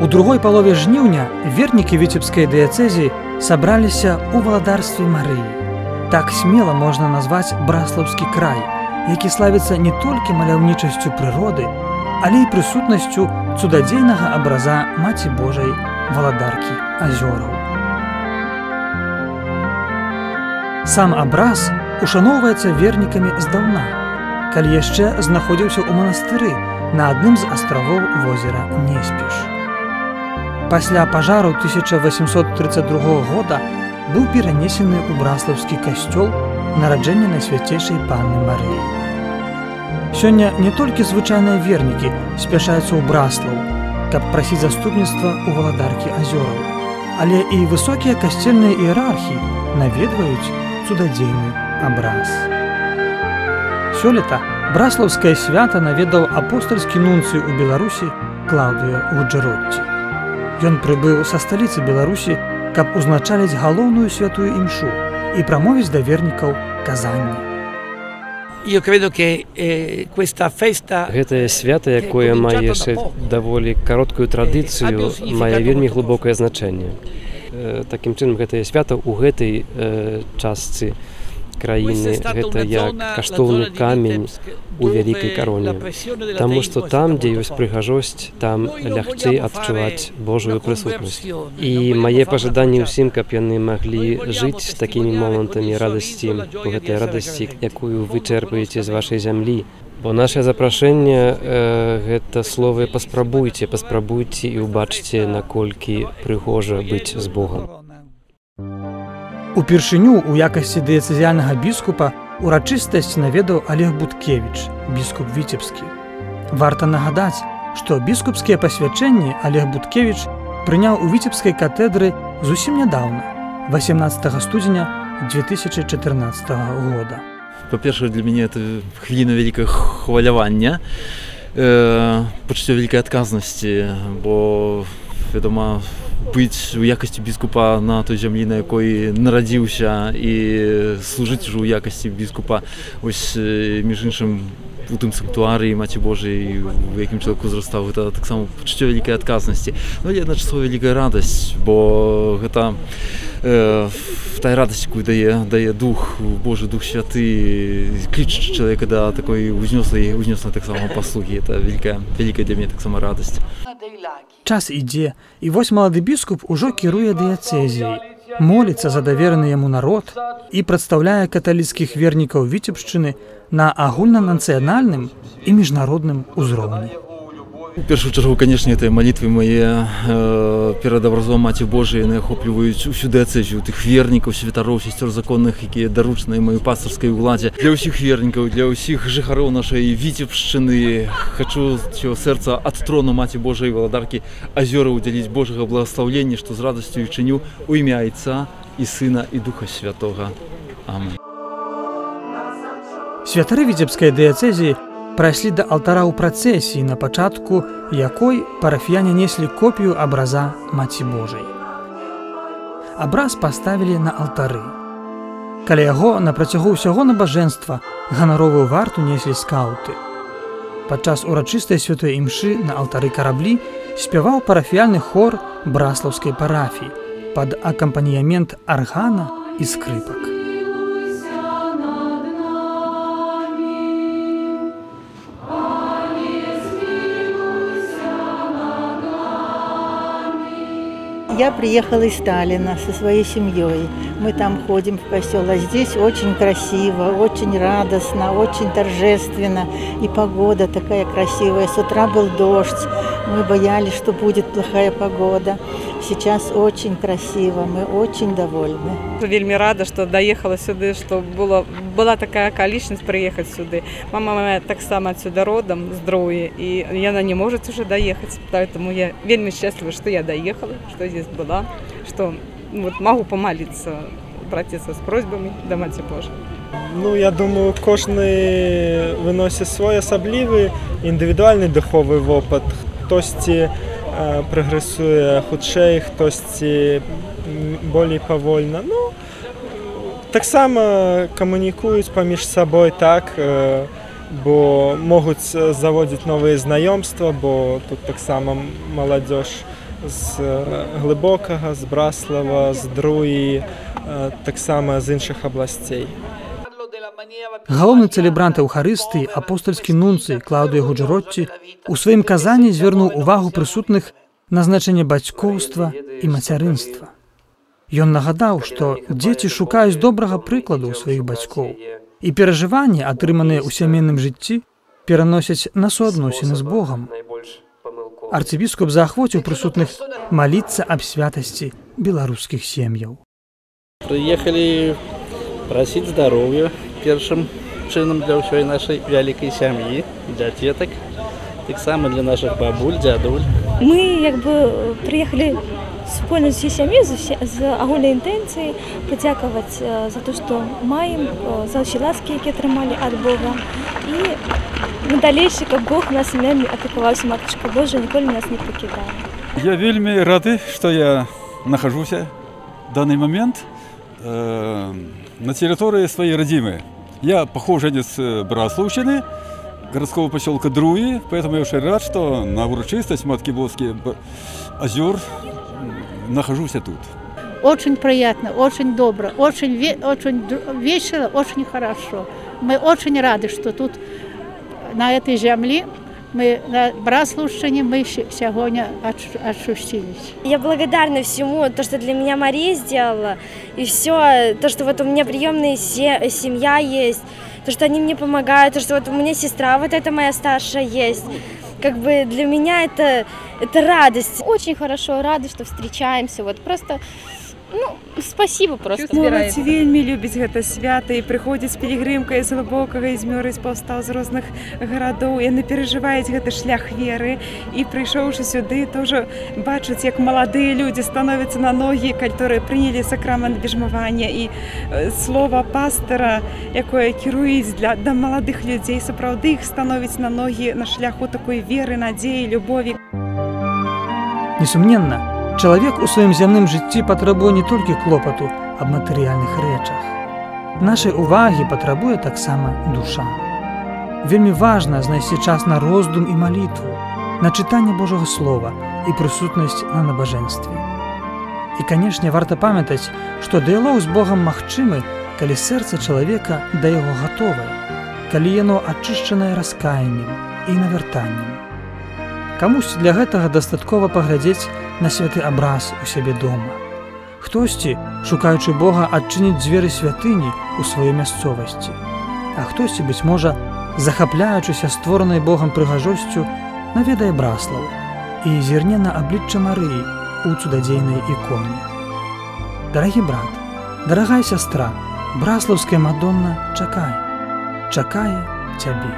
У другой палове жніўня вернікі Віцебскай дыяцэзіі сабраліся ў валадарстве Марыі. Так смела можна назваць Браслаўскі край, які славіцца не толькі маляўнічасцю прыроды, але і прысутнасцю цудадзейнага абраза Маці Божай Валадаркі азёраў. Сам абраз ушаноўваецца вернікамі здаўна, калі яшчэ знаходзіўся ў манастыры на адным з астравоў возера Неспіш. Пасля пажару 1832 года быў перанесены ў Браслаўскі касцёл Нараджэння Найсвяцейшай Панны Марыі. Сёння не толькі звычайныя вернікі спяшаюцца ў Браслаў, каб прасіць заступніцтва ў Валадаркі азёраў, але і высокія касцельныя іерархі наведваюць цудадзейны абраз. Сёлета браслаўскае свята наведаў апостальскі нунцый у Беларусі Клаўдыё Гуджэротці. Ён прыбыў са сталіцы Беларусі, каб узначаліць галоўную святую імшу і прамовіць да вернікаў казанне. Гэтае свята, якое мае яшчэ даволі кароткую традыцыю, мае вельмі глыбокае значэнне. Такім чынам, гэтае свята ў гэтай частцы краіны гэта як каштоўны камень у вялікай кароне. Таму што там, дзе ёсць прыгажосць, там лягчэй адчуваць Божую прысутнасць. І мае пажаданні ўсім, каб яны маглі жыць такімі момантамі радасці, у гэтай радасці, якую вы чэрпаеце з вашай зямлі. Бо наше запрашэнне гэта словы паспрабуйце, паспрабуйце і ўбачце, наколькі прыгожа быць з Богам. Упершыню ў якасці дыяцэзіяльнага біскупа урачыстасць наведаў Алег Буткевіч, біскуп Віцебскі. Варта нагадаць, што біскупскія пасвячэнні Алег Буткевіч прыняў у Віцебскай катэдры зусім нядаўна, 18 студзеня 2014 года. Па-першае, для мяне это хвіліна вялікага хвалявання, пачуццё вялікай адказнасці, бо, вядома, быць у якасці біскупа на той зямлі, на якой нарадзіўся, і служыць ужо ў якасці біскупа, ось, між іншым, у тым санктуарыі Маці Божай, у якім чалавек узрастаў, гэта таксама пачуццё вялікай адказнасці. Ну, але адначасова вялікая радасць, бо гэта тая радасць, якую дае Дух Божы, Дух Святы, кліч чалавека да такой узнёслай таксама паслугі. Это вялікая, вялікая для мяне таксама радасць. Час ідзе, і вось малады біскуп ужо кіруе дыяцэзіяй, моліцца за давераны яму народ і прадстаўляе каталіцкіх вернікаў Віцебшчыны на агульнанацыянальным і міжнародным узроўні. У першую чаргу, канешне, гэтыя малітвы мае перад абразом Маці Божай, яны ахопліваюць усю дыяцэзію, тых вернікаў, святароў, сестер законных, якія даручаныя маёй пастырскай уладзе. Для ўсіх вернікаў, для ўсіх жыхароў нашай Віцебшчыны хачу з усяго сэрца ад трону Маці Божай Валадаркі азёраў удзяліць Божага благаслаўлення, што з радасцю і чыню ў імя Айца і Сына і Духа Святога. Амэн. Святары Віцебскай дыяцэзіі прайшлі да алтара ў працэсіі, на пачатку якой парафіяне неслі копію абраза Маці Божай. Абраз паставілі на алтары. Каля яго на працягу ўсяго набажэнства ганаровую варту неслі скауты. Падчас урачыстай святой імшы на алтары караблі спяваў парафіяльны хор браслаўскай парафіі пад акампаніямент аргана і скрыпак. Я приехала из Сталина со своей семьей. Мы там ходим в костел, а здесь очень красиво, очень радостно, очень торжественно. И погода такая красивая. С утра был дождь, мы боялись, что будет плохая погода. Сейчас очень красиво, мы очень довольны. Вельмі рада, что доехала сюда, что была такая околичность приехать сюда. Мама моя так само отсюда родом, с Дрои, и она не может уже доехать, поэтому я вельмі счастлива, что я доехала, что здесь была, что вот могу помолиться, обратиться с просьбами до Маці Божай. Ну, я думаю, кожны выносіць свой асаблівы індывідуальны духовы вопыт. Хтосьці прагрэсуе хутчэй, хтосьці болей павольна. Ну, таксама камунікуюць паміж сабой, так, бо могуць заводзіць новыя знаёмства, бо тут таксама маладзёж з Глыбокага, з Браслава, з Друі, таксама з іншых абласцей. Галоўны цэлебрант Эўхарыстыі, апостальскі нунцый Клаўдыё Гуджаротці, у сваім казанні звярнуў увагу прысутных на значэнне бацькоўства і мацярынства. Ён нагадаў, што дзеці шукаюць добрага прыкладу ў сваіх бацькоў, і перажыванні, атрыманыя ў сямейным жыцці, пераносяць на суадносіны з Богам. Арцыбіскуп заахвоціў прысутных маліцца аб святасці беларускіх сем'яў. Прыехалі прасіць здароўя першым чынам для ўсёй нашай вялікай сям'і, для дзетак, таксама для нашых бабуль, дзядуль. Мы як бы прыехалі супольна з усёй сям'ёй, з агульнай інтэнцыяй падзякаваць за то, што маем, за ўсе ласкі, якія атрымалі ад Бога. І на далейшы, каб Бог нас нами апекаваўся, Матачка Божая ніколі нас не пакідала. Я вельмі рады, што я нахожуся в данный момент на территории своей родимы. Я похоженец Браславщины, городского поселка Друи, поэтому я очень рад, что на урочистость Матки Боски озер нахожусь тут. Очень приятно, очень добро, очень весело, очень хорошо. Мы очень рады, что тут на этой земле, мы на Браславщине, мы сегодня ощутились. Я благодарна всему, то, что для меня Мария сделала, и все, то, что вот у меня приемная семья есть, то, что они мне помогают, то, что вот у меня сестра, вот эта моя старшая есть. Как бы для меня это радость. Очень хорошо, рада, что встречаемся, вот просто... Ну, спасибо просто. Моладзь вельмі любіць гэта свята і прыходзіць з пілігрымкай з Глыбокага, і з Мёры, з Паўстаў, з розных гарадоў. Яны перажываюць гэты шлях веры і, прыйшоўшы сюды, тоже бачаць, як маладыя людзі становяцца на ногі, которые прынялі сакрамент бежмавання, і слова пастара, якое кіруюць да маладых людзей, сапраўды іх становіць на ногі на шляху такой веры, надзеі, любові. Несумненна, чалавек у сваім зямным жыцці патрабуе не толькі клопату аб матэрыяльных рэчах. Нашай увагі патрабуе таксама душа. Вельмі важна знайсці час на роздум і малітву, на чытанне Божага Слова і прысутнасць на набажэнстве. І, канешне, варта памятаць, што дыялог з Богам магчымы, калі сэрца чалавека да яго гатовае, калі яно ачышчанае раскаяннем і навяртаннем. Камусьці для гэтага дастаткова паглядзець на святы абраз у сябе дома. Хтосьці, шукаючы Бога, адчыніць дзверы святыні ў сваёй мясцовасці. А хтосьці, быць можа, захапляючыся створанай Богам прыгажосцю, наведае Браслаў і зірне на аблічча Марыі ў цудадзейнай іконе. Дарагі брат, дарагая сястра, Браслаўская Мадонна чакае, чакае цябе.